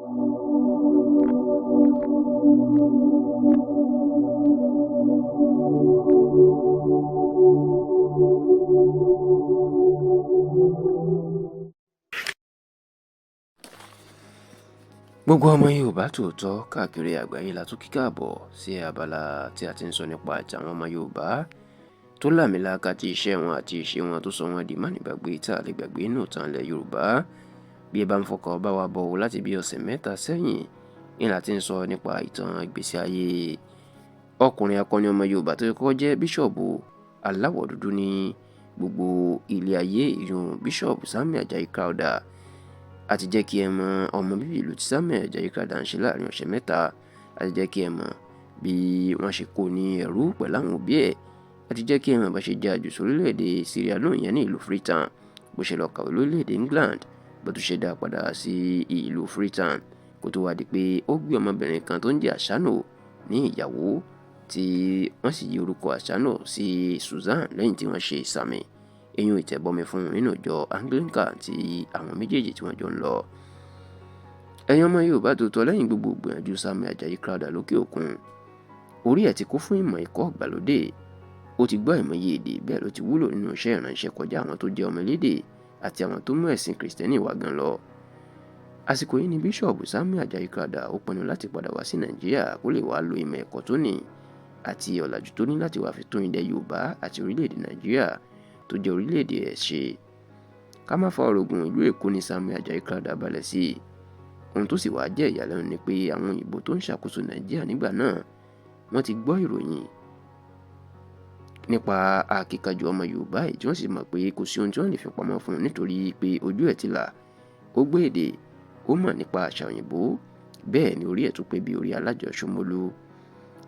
Gbogbo ọmọ Yorùbá tòótọ́ káàkiri àgbáyé la tún kí káàbọ̀ sí abala tí a ti ń sọ nípa ìtàn àwọn ọmọ Yorùbá tó láàmìlaaka, tí iṣẹ́ wọn àti ìṣe wọn tó sọ wọn di mánigbàgbé tá a lè gbàgbé nínú ìtàn ilẹ̀ Yorùbá. Bí ẹ bá ń fọkàn bá wa bọ̀ láti bí ọ̀sẹ̀ 3 sẹ́yìn ní la ti ń sọ nípa ìtàn ìgbésí ayé ọkùnrin akọni ọmọ Yorùbá tó kọ́kọ́ jẹ́ bíṣọ̀bù aláwọ̀ dúdú ní gbogbo ilé ayé, ìyún Bíṣọ̀bù Samuel Ajayi Crowther. A ti jẹ́ kí ẹ mọ ọmọ bíbí ìlú tí Samuel Ajayi Crowther ń ṣe láàrin ọ̀sẹ̀ 3. A ti jẹ́ kí ẹ mọ bí wọ́n ṣe kó ní ẹrú pẹ̀lú àwọn òbí ẹ̀. A ti jẹ́ kí ẹ mọ bá ṣe jẹ́ àjò sórílẹ̀-èdè Sierra Leone yẹn ní ìlú Freetown, bó ṣe lọ kàwé lórílẹ̀-èdè England, bó tún ṣe dá padà sí ìlú Freetown kó tó wá di pé ó gbé ọmọbìnrin kan tó ń jẹ́ Àṣánò ní ìyàwó, tí wọ́n sì yí orúkọ Àṣánò sí Susan lẹ́yìn tí wọ́n ṣe ìsàmì eyín ìtẹ̀bọmi fún nínú ìjọ Anglican tí àwọn méjèèjì tí wọ́n jọ ń lọ. Ẹ̀yin ọmọ Yorùbá tòótọ́, lẹ́yìn gbogbo ìgbìyànjú Samuel Ajayi Crowther lókè òkun, orí ẹ̀ ti kún fún ìmọ̀ ẹ̀kọ́ ìgbàlódé. Ó ti gbọ́ ìmọ̀ye èdè, bẹ́ẹ̀ ló ti wúlò nínú iṣẹ́ ìránṣẹ́ kọjá àwọn tó jẹ́ ọmọ elédè àti àwọn tó mú ẹ̀sìn Kìrìsìtẹ́nì wá gan lọ. Àsìkò yìí ni Bíṣọ̀bù Samuel Ajayi Crowther ó pinnu láti padà wá sí Nàìjíríà kó lè wá lo ìmọ̀ ẹ̀kọ́ tó ní àti ọ̀làjú tó ní láti wá fi tún ilẹ̀ Yorùbá àti orílẹ̀-èdè Nàìjíríà tó jẹ́ orílẹ̀-èdè ẹ̀ ṣe. Ká má fa ọ̀rọ̀gùn, ìlú Èkó ni Samuel Ajayi Crowther balẹ̀ sí. Ohun tó sì wá jẹ́ ìyàlẹ́nu ni pé àwọn òyìnbó tó ń ṣàkóso Nàìjíríà nígbà náà wọ́n ti gbọ́ ìròyìn nípa akíkanjú ọmọ Yorùbá yìí, tí wọ́n sì mọ̀ pé kò sí ohun tí wọ́n lè fi pamọ́ fún un nítorí pé ojú ẹ̀ ti là, ó gbé èdè, ó mọ̀ nípa àṣà òyìnbó, bẹ́ẹ̀ ni orí ẹ̀ tún pé bí orí alájọ Ṣómólú.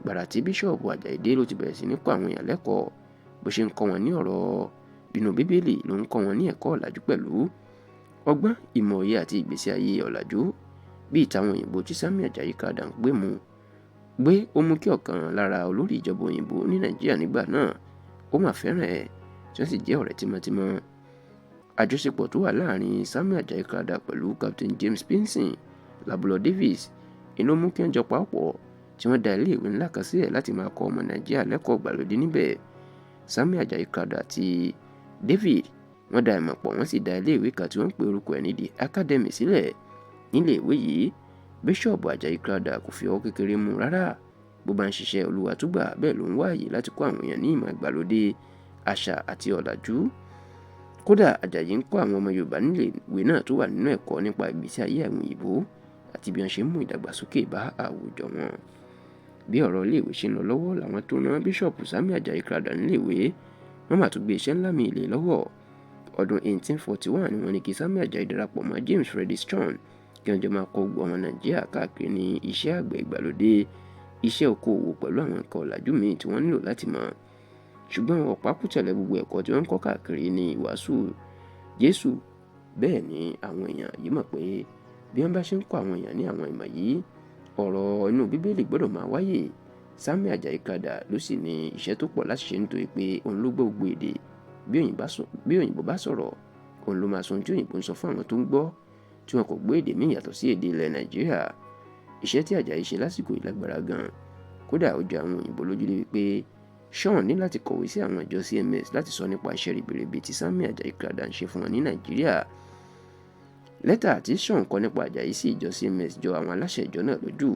Gbàrà tí Bíṣọ̀bù Àjàyí dé ló ti bẹ̀rẹ̀ sí ní kọ́ àwọn èèyàn lẹ́kọ̀ọ́. Bó ṣe ń kọ́ wọn ní ọ̀rọ̀ inú Bíbélì ló ń kọ́ wọn ní ẹ̀kọ́ ọ̀làjú pẹ̀lú ọgbọ́n, ìmọ̀ òye àti ìgbésí ayé ọ̀làjú bí ìtàwọn òyìnbó tí Samuel Ajayi Crowther ń gbé mu gbé. Ó mú kí ọ̀kan lára olórí ìjọba òyìnbó ní Nàìjíríà nígbà náà ó mà fẹ́ràn ẹ̀, tí wọ́n sì jẹ́ ọ̀rẹ́ tímọ́tímọ́. Àjọṣepọ̀ tó wà láàrin Samuel Ajayi Crowther pẹ̀lú Captain James Pinson Labulo Davis inú mú kí wọ́n jọ pawọ́pọ̀ tí wọ́n dá iléèwé ńlá kan sílẹ̀ láti máa kọ́ ọmọ Nàìjíríà lẹ́kọ̀ọ́ ìgbàlódé níbẹ̀. Samuel Ajayi Crowther àti David wọ́n da ìmọ̀ pọ̀, wọ́n sì dá iléèwé kan tí wọ́n ń pe orúkọ ẹ̀ ní The Academy sílẹ̀. Nílé ìwé yìí, Bíṣọ̀bù Ajayi Crowther kò fi ọwọ́ kékeré mú rárá. Bó bá ń ṣiṣẹ́ Olúwa túgbà, bẹ́ẹ̀ ló ń wá àyè láti kọ́ àwọn èèyàn ní ìmọ̀ ìgbàlódé, àṣà àti ọ̀làjú. Kódà Ajayi ń kọ́ àwọn ọmọ Yorùbá nílé ìwé náà tó wà nínú ẹ̀kọ́ nípa ìgbésí ayé àwọn òyìnbó àti bí wọ́n ṣe ń mú ìdàgbàsókè bá àwùjọ wọn. Bí ọ̀rọ̀ iléèwé ṣe ń lọ lọ́wọ́ làwọn tó rán Bíṣọ̀bù Samuel Ajayi Crowther níléèwé wọ́n mà tún gbé iṣẹ́ ńlá mi lé lọ́wọ́. Ọdún 1841 ni wọ́n ní kí Samuel Ajayi darapọ̀ mọ́ James Frederick Strachan kí wọ́n jọ máa kọ́ gbogbo ọmọ Nàìjíríà káàkiri ní iṣẹ́ àgbẹ̀ ìgbàlódé, iṣẹ́ okòòwò pẹ̀lú àwọn nǹkan ọ̀làjú míì tí wọ́n nílò láti mọ̀. Ṣùgbọ́n ọ̀pákùtẹ̀lẹ̀ gbogbo ẹ̀kọ́ tí wọ́n ń kọ́ káàkiri ní ìwàásù Jésù. Bẹ́ẹ̀ ni àwọn èèyàn yìí mọ̀ pé bí wọ́n bá ṣe ń kọ́ àwọn èèyàn ní àwọn ìmọ̀ yìí, ọ̀rọ̀ inú Bíbélì gbọ́dọ̀ máa wáyè. Samuel Ajayi Crowther ló sì ní iṣẹ́ tó pọ̀ láti ṣe nítorí pé òun ló gbọ́ gbogbo èdè. Bí òyìnbó bá sọ̀rọ̀, òun ló máa sọ ohun tí òyìnbó ń sọ fún àwọn tó ń gbọ́ tí wọn kò gbọ́ èdè míì yàtọ̀ sí èdè ilẹ̀ Nàìjíríà. Iṣẹ́ tí Àjàyí ṣe lásìkò yìí lágbára gan. Kódà ó jọ àwọn òyìnbó lójú débi pé Sean ní láti kọ̀wé sí àwọn ìjọ CMS láti sọ nípa iṣẹ́ ribiribi tí Samuel Ajayi Crowther ń ṣe fún wọn ní Nàìjíríà. Lẹ́tà tí Sean kọ nípa Àjàyí sí ìjọ CMS jọ àwọn aláṣẹ ìjọ náà lójú.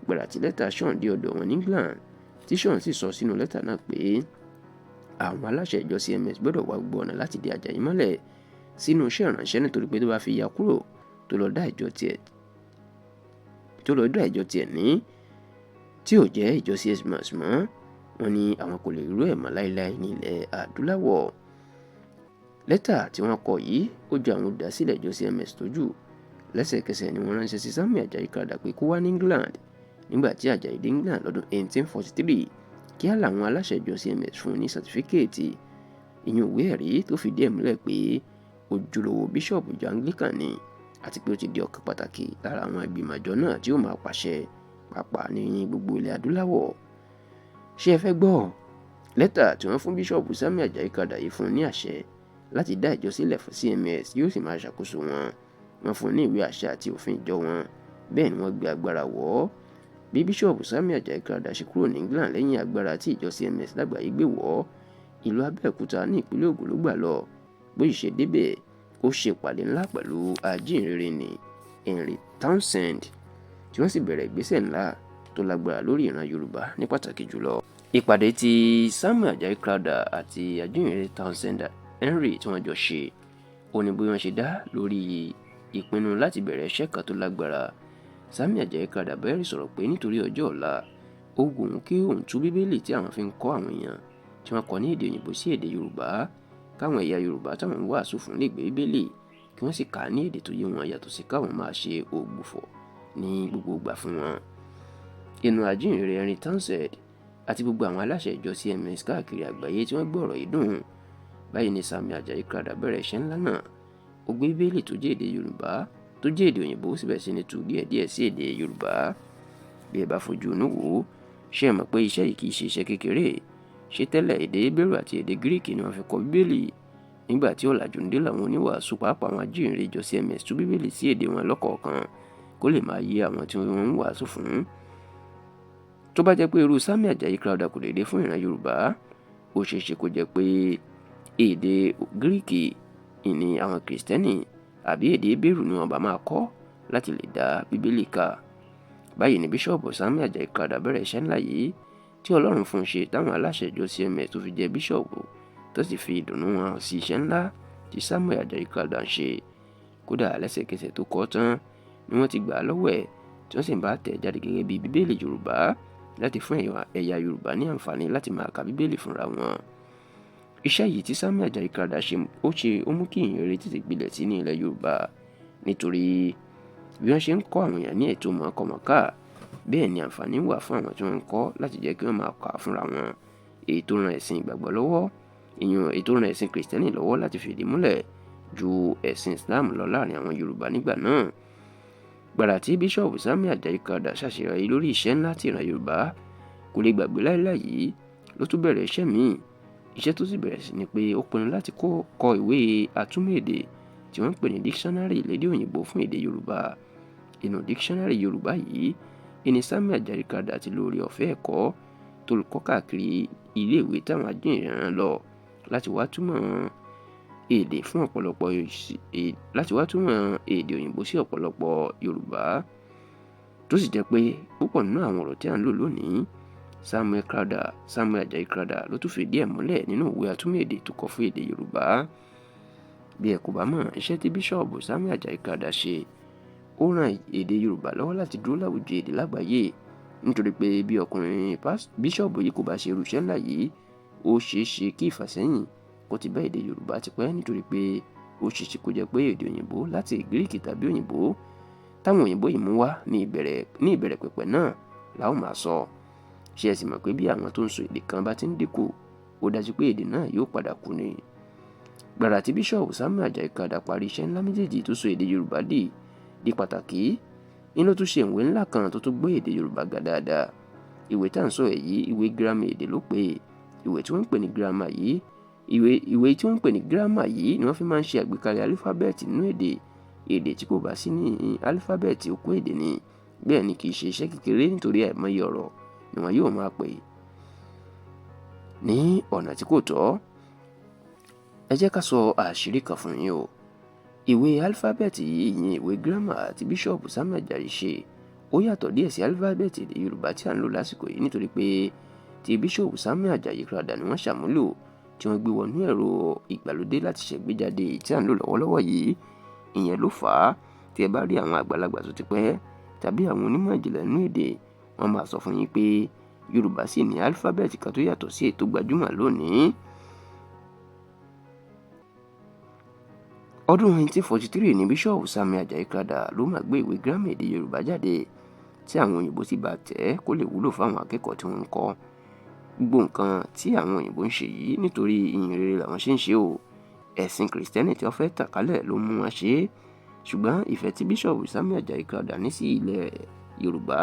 Gbàrà tí lẹ́tà Sean dé ọ̀dọ̀ wọn ní England, tí Sean sì sọ sínú lẹ́tà náà pé àwọn aláṣẹ ìjọ CMS gbọ́dọ̀ wá gbogbo ọ̀nà láti dé Àjàyí mọ́lẹ̀ sínú iṣẹ́ ìránṣẹ́ nítorí pé tó bá fi ya kúrò tó lọ dá ìjọ tiẹ̀ ní tí ò jẹ́ ìjọ CMS mọ́, wọ́n ní àwọn kò lè rú ẹ̀ mọ́ láéláé ní ilẹ̀ adúláwọ̀. Lẹ́tà tí wọ́n kọ yìí ó jọ àwọn olùdásílẹ̀ ìjọ CMS tójú. Lẹ́sẹ̀kẹsẹ̀ ni wọ́n ránṣẹ́ sí Samuel Ajayi Crowther pé kó wá ní England. Nígbà tí Àjàyí dé England lọ́dún 1843, kíá làwọn aláṣẹ ìjọ CMS fún un ní sátífíkẹ́ẹ̀tì, ìyẹn ìwé ẹ̀rí tó fìdí ẹ̀ múlẹ̀ pé ojúlówó bíṣọ̀bù ìjọ Anglican ni, àti pé ó ti di ọ̀kan pàtàkì lára àwọn ìgbìmọ̀ àjọ náà tí ó máa pàṣẹ pàápàá ní gbogbo ilẹ̀ adúláwọ̀. Ṣé ẹ fẹ́ gbọ́? Lẹ́tà tí wọ́n fún Bíṣọ̀bù Samuel Ajayi Crowther yìí fún un ní àṣẹ láti dá ìjọ sílẹ̀ fún CMS, yóò sì máa ṣàkóso wọn. Wọ́n fún un ní ìwé àṣẹ àti òfin ìjọ wọn. Bẹ́ẹ̀ ni wọ́n gbé agbára wọ̀ ọ́. Bí Bíṣọ̀bù Samuel Ajayi Crowther ṣe kúrò ní England lẹ́yìn agbára tí ìjọ CMS lágbàáyé gbé wọ̀ ọ́, ìlú Abẹ́òkúta ní ìpínlẹ̀ Ògùn ló gbà lọ. Bó sì ṣe débẹ̀, ó ṣe ìpàdé ńlá pẹ̀lú ajíhìnrere nì Henry Townsend, tí wọ́n sì bẹ̀rẹ̀ ìgbésẹ̀ ńlá tó lágbára lórí ìran Yorùbá ní pàtàkì jùlọ. Ìpàdé tí Samuel Ajayi Crowther àti ajíhìnrere Townsend Henry tí wọ́n jọ ṣe, ó ní bí wọ́n ṣe dá lórí ìpinnu láti bẹ̀rẹ̀ iṣẹ́ kan tó lágbára. Samuel Ajayi Crowther bẹ́ẹ̀rì sọ̀rọ̀ pé nítorí ọjọ́ ọ̀la, ó wù òun kí òun tú Bíbélì tí àwọn fi ń kọ́ àwọn èèyàn tí wọ́n kọ ní èdè òyìnbó sí èdè Yorùbá, káwọn ẹ̀yà Yorùbá táwọn ń wàásù fún lè gbé Bíbélì kí wọ́n sì kà á ní èdè tó yé wọn, yàtọ̀ sí káwọn máa ṣe ògbufọ̀ ní gbogbo ìgbà fún wọn. Inú ajíhìnrere Henry Townsend àti gbogbo àwọn aláṣẹ ìjọ CMS káàkiri àgbáyé tí wọ́n gbọ́ ọ̀rọ̀ yìí dùn. Báyìí ni Samuel Ajayi Crowther bẹ̀rẹ̀ iṣẹ́ ńlá náà. Ó gbé Bíbélì tó jẹ́ èdè Yorùbá tó jẹ́ èdè òyìnbó síbẹ̀ sí ni tú díẹ̀díẹ̀ sí èdè Yorùbá. Bí ẹ bá fojú inú wò ó, ṣé ẹ mọ̀ pé iṣẹ́ yìí kì í ṣe iṣẹ́ kékeré? Ṣé tẹ́lẹ̀ èdè Hébérù àti èdè Gíríìkì ni wọ́n fi kọ Bíbélì? Nígbà tí ọ̀làjú ń dé làwọn oníwàásù, pàápàá àwọn ajíhìnrere ìjọ CMS, tú Bíbélì sí èdè wọn lọ́kọ̀ọ̀kan kó lè máa yé àwọn tí wọ́n ń wàásù fún. Tó bá jẹ́ pé irú Samuel Ajayi Crowther kò lè dé fún ìran Yorùbá, ó ṣeé ṣe kó jẹ́ pé èdè Gíríìkì ìní àwọn Kìrìsìtẹ́nì àbí èdè Hébérù ni wọ́n bá máa kọ́ láti lè dá Bíbélì kà. Báyìí ni Bíṣọ̀bù Samuel Ajayi Crowther bẹ̀rẹ̀ iṣẹ́ ńlá yìí tí Ọlọ́run fún un ṣe, táwọn aláṣẹ ìjọ CMS tó fi jẹ́ bíṣọ̀bù, tó sì fi ìdùnnú hàn sí iṣẹ́ ńlá tí Samuel Ajayi Crowther ń ṣe. Kódà lẹ́sẹ̀kẹsẹ̀ tó kọ tán ni wọ́n ti gbà á lọ́wọ́ ẹ̀, tí wọ́n sì ń bá tẹ̀ jáde gẹ́gẹ́ bí Bíbélì Yorùbá láti fún ẹ̀yà Yorùbá ní àǹfààní láti máa ka Bíbélì fúnra wọn. Iṣẹ́ yìí tí Samuel Ajayi Crowther ṣe, ó ṣe ó mú kí ìhìnrere tètè gbilẹ̀ sí ní ilẹ̀ Yorùbá, nítorí bí wọ́n ṣe ń kọ́ àwọn èèyàn ní ètò mọ̀ọ́kọmọ̀ọ́kà, bẹ́ẹ̀ ni àǹfààní wà fún àwọn tí wọ́n ń kọ́ láti jẹ́ kí wọ́n máa kà á fúnra wọn, èyí tó ran ẹ̀sìn ìgbàgbọ́ lọ́wọ́, ìyẹn èyí tó ran ẹ̀sìn Kìrìsìtẹ́nì lọ́wọ́ láti fìdí múlẹ̀ ju ẹ̀sìn Islam lọ láàrin àwọn Yorùbá nígbà náà. Gbàrà tí Bíṣọ̀bù Samuel Ajayi Crowther ṣàṣeyọrí lórí iṣẹ́ ńlá tí ìran Yorùbá kò lè gbàgbé láéláé yìí, ló tún bẹ̀rẹ̀ iṣẹ́ míì. Iṣẹ́ tó sì bẹ̀rẹ̀ sí ni pé ó pinnu láti kọ ìwé atúmọ̀ èdè tí wọ́n ń pè ní dictionary lédè òyìnbó fún èdè Yorùbá. Inú dictionary Yorùbá yìí ìní Samuel Ajayi Crowther ti lórí ọ̀fẹ́ ẹ̀kọ́ tó kọ́ káàkiri iléèwé táwọn ajíhìnrere lọ láti wá túmọ̀ èdè fún ọ̀pọ̀lọpọ̀, láti wá túmọ̀ èdè òyìnbó sí ọ̀pọ̀lọpọ̀ Yorùbá, tó sì jẹ́ pé púpọ̀ nínú àwọn ọ̀rọ̀ tí à ń lò lónìí, Samuel Crowther, Samuel Ajayi Crowther ló tún fìdí ẹ̀ múlẹ̀ nínú ìwé atúmọ̀ èdè tó kọ fún èdè Yorùbá. Bí ẹ kò bá mọ̀, iṣẹ́ tí Bíṣọ̀bù Samuel Ajayi Crowther ṣe, ó ran èdè Yorùbá lọ́wọ́ láti dúró láwùjọ èdè lágbàáyé, nítorí pé bí ọkùnrin bíṣọ̀bù yìí kò bá ṣe irú iṣẹ́ ńlá yìí, ó ṣeé ṣe kí ìfàsẹ́yìn kó ti bá èdè Yorùbá tipẹ́, nítorí pé ó ṣeé ṣe kó jẹ́ pé èdè òyìnbó láti Gíríìkì tàbí òyìnbó táwọn òyìnbó yìí mú wá ní ìbẹ̀rẹ̀ pẹ̀pẹ̀ náà la ó máa sọ. Ṣé ẹ sì mọ̀ pé bí àwọn tó ń sọ èdè kan bá ti ń dínkù, ó dájú pé èdè náà yóò padà kú ni. Gbàrà tí Bíṣọ̀bù Samuel Ajayi Crowther parí iṣẹ́ ńlá méjèèjì tó sọ èdè Yorùbá di pàtàkì, inú tún ṣe ìwé ńlá kan tó tún gbé èdè Yorùbá ga dáadáa. Ìwé tá à ń sọ èyí, ìwé gírámà èdè ló pè é. Ìwé tí wọ́n ń pè ní gírámà yìí, ìwé tí wọ́n ń pè ní gírámà yìí ni wọ́n fi máa ń ṣe àgbékalẹ̀ álífábẹ́ẹ̀tì nínú èdè. Èdè tí kò bá sí ní álífábẹ́ẹ̀tì, òkú èdè ni. Bẹ́ẹ̀ ni kì í ṣe iṣẹ́ kékeré, nítorí àìmọye ọ̀rọ̀ ni wọn yóò máa pè ní ọ̀nà tí kò tọ́. Ẹ jẹ́ ká sọ àṣírí kan fún yín o. Ìwé álífábẹ́ẹ̀tì yìí, ìyẹn ìwé gírámà tí Bíṣọ̀bù Samuel Ajayi ṣe, ó yàtọ̀ díẹ̀ sí álífábẹ́ẹ̀tì èdè Yorùbá tí à ń lò lásìkò yìí, nítorí pé ti Bíṣọ̀bù Samuel Ajayi Crowther ni wọ́n ṣàmúlò tí wọ́n gbé wọnú ẹ̀rọ ìgbàlódé láti ṣègbéjáde tí à ń lò lọ́wọ́lọ́wọ́ yìí. Ìyẹn ló fà á tí ẹ bá rí àwọn àgbàlagbà tó ti pẹ́ tàbí àwọn onímọ̀ ìjìnlẹ̀ nínú èdè, wọ́n máa sọ fún yín pé Yorùbá sì ní álífábẹ́ẹ̀tì kan tó yàtọ̀ sí èyí tó gbajúmọ̀ lónìí. Ọdún 1943 ní Bíṣọ̀bù Samuel Ajayi Crowther ló máa gbé ìwé gírámà èdè Yorùbá jáde, tí àwọn òyìnbó sì bá tẹ̀ ẹ́ kó lè wúlò fáwọn akẹ́kọ̀ọ́ tí wọ́n ń kọ́. Gbogbo nǹkan tí àwọn òyìnbó ń ṣe yìí, nítorí ìyìn rere làwọn ṣe ń ṣe o. Ẹ̀sìn Kìrìsìtẹ́nì tí wọ́n fẹ́ tàn kálẹ̀ ló mú wọn ṣe é. Ṣùgbọ́n ìfẹ́ tí Bíṣọ̀bù Samuel Ajayi Crowther ní sí ilẹ̀ Yorùbá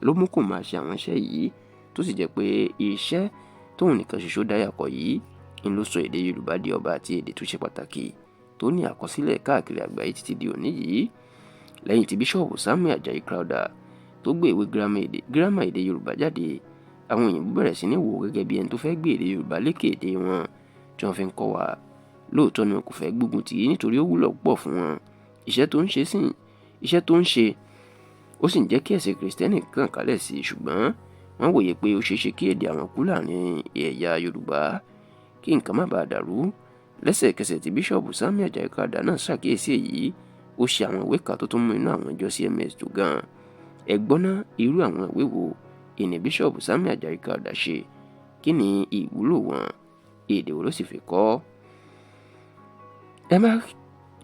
ló mú kó máa ṣe àwọn iṣẹ́ yìí, tó sì jẹ́ pé iṣẹ́ tóun nìkan ṣoṣo dá yàkọ̀ yìí ń ló sọ èdè Yorùbá di ọba àti èdè tó ṣe pàtàkì tó ní àkọsílẹ̀ káàkiri àgbáyé títí di òní yìí. Lẹ́yìn tí Bíṣọ́ọ̀bù Samuel Ajayi Crowther tó gbé ìwé gírámà èdè Yorùbá jáde, àwọn òyìnbó bẹ̀rẹ̀ sí ní wò ó gẹ́gẹ́ bí ẹni tó fẹ́ gbé èdè Yorùbá lékè èdè wọn tí wọ́n fi ń kọ́ wa. Lóòótọ́ ni wọn kò fẹ́ gbógun tì í nítorí ó wúlò púpọ̀ fún wọn. Iṣẹ́ tó ń ṣe ó sì ń jẹ́ kí ẹ̀sìn Kìrìsìtẹ́nì tàn kálẹ̀ sí i, ṣùgbọ́n wọ́n wòye pé ó ṣeéṣe kí èdè àwọn kú láàrin ẹ̀yà Yorùbá, kí nǹkan má bàa dàrú. Lẹ́sẹ̀kẹsẹ̀ tí Bíṣọ́ọ̀bù Samuel Ajayi Crowther náà ṣàkíyèsí èyí, ó ṣe àwọn ìwé kan tó tún mú inú àwọn ìjọ CMS dùn gan-an. Ẹ gbọ́ ná, irú àwọn ìwé wo ni Bíṣọ́ọ̀bù Samuel Ajayi Crowther ṣe? Kí ni ìwúlò wọn? Èdè wo ló sì fi kọ?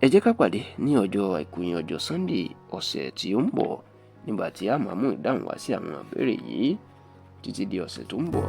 Ẹ jẹ́ ká pàdé ní ọjọ́ Àìkú yẹn, ọjọ́ Sunday ọ̀sẹ̀ tí ó ń bọ̀, nígbà tí a máa mú ìdáhùn wá sí àwọn ìbéèrè yìí. Títí di ọ̀sẹ̀ tó ń bọ̀.